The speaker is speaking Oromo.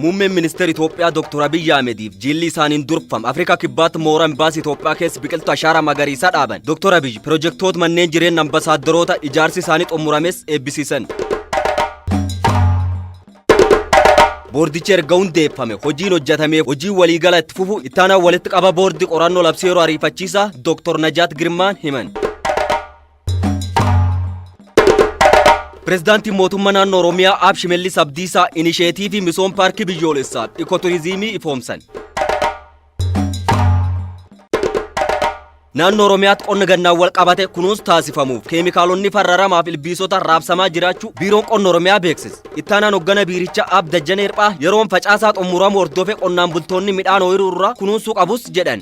Muummeen Ministeera Itoophiyaa Dr. Abiyyi Ahmediif jilli isaaniin durfam Afrikaa Kibbaatti mooraa Imbaasii Itoophiyaa keessa biqiltuu ashaaraa magariisaa dhaaban. Dr. Abiyyi pirojektoota manneen jireenya ambasaaddoroota ijaarsi isaanii xumurames eebbisiisan. Boordichi erga hundeeffame hojiin hojjetameef hojiin waliigala itti fufu ittaanaa walitti qaba boordii qorannoo labsii yeroo ariifachiisaa Dr. Najaat Girmaan himan. Pireezidaantiin mootummaa naannoo Oromiyaa Aab Shimallis Abdiisaa inisheetiivii misooma paarkii biyyoolessaa ikooturizimii ifoomsan. Naannoo Oromiyaatti qonna gannaan wal qabate kunuunsi taasifamuuf keemikaalonni farra ramaaf ilbiisota raabsamaa jiraachuu biiroon qonna Oromiyaa beeksise. Ittaanaan hoggana biirichaa Aab Dajjanee Hirphaa yeroon facaasaa xumuramu hordofee qonnaan bultoonni midhaan ooyiruu irraa kunuunsuu qabus jedhan.